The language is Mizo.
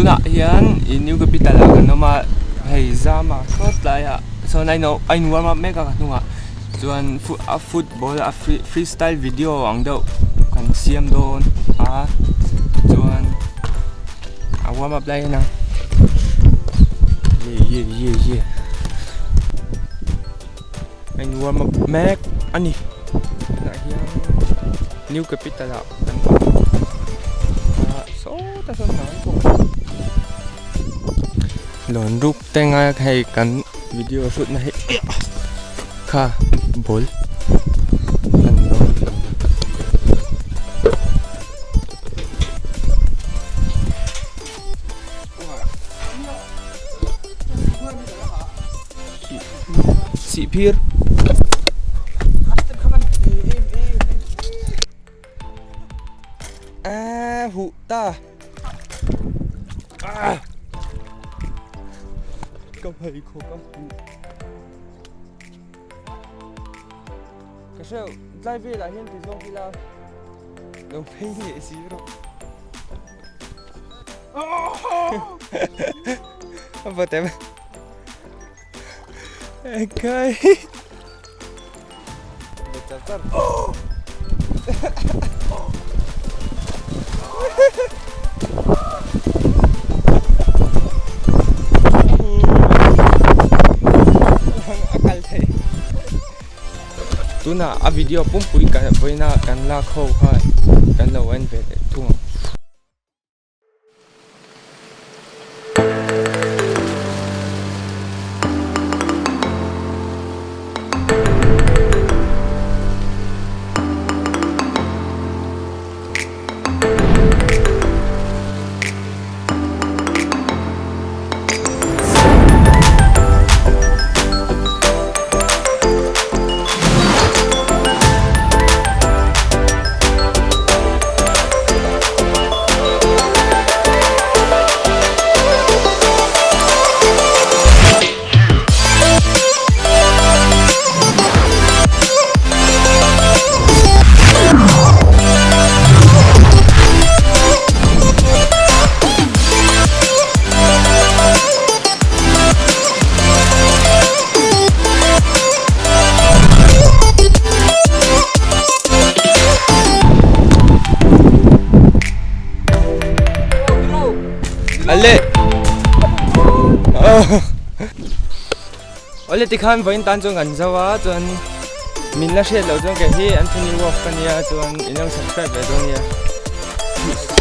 Tunah hian ih New Capital ah kan awm a hei Zama sawt tlaiah sawn a in a in warm up mek a ka hnungah chuan a football a free style video ang deuh kan siam dawn a chuan a warm up lai a ni ye ye ye ye a in warm up mek a ni tunah hian new capital ah kan awm a sawtah sawn hna an thawk a lawn ruk te ngai a hei kan video shoot na hi kha ball an dawn. Sihphir a huh ta a ka pheikhawk a huh ka hreuh tlai velah hian ti zawk ila lo phei leh si rawh. Vă tem. Okay. Oh. Tunah a video pumpui kan vawiina kan lak ho kha kan lo en ve leh thung ang. Ale Awle tikhan vawiin tan chuan kan zo a chuan min la hriat loh chuan kei hi Anthony Wolf ka nia chuan in lo subscribe ve dawn nia. Peace.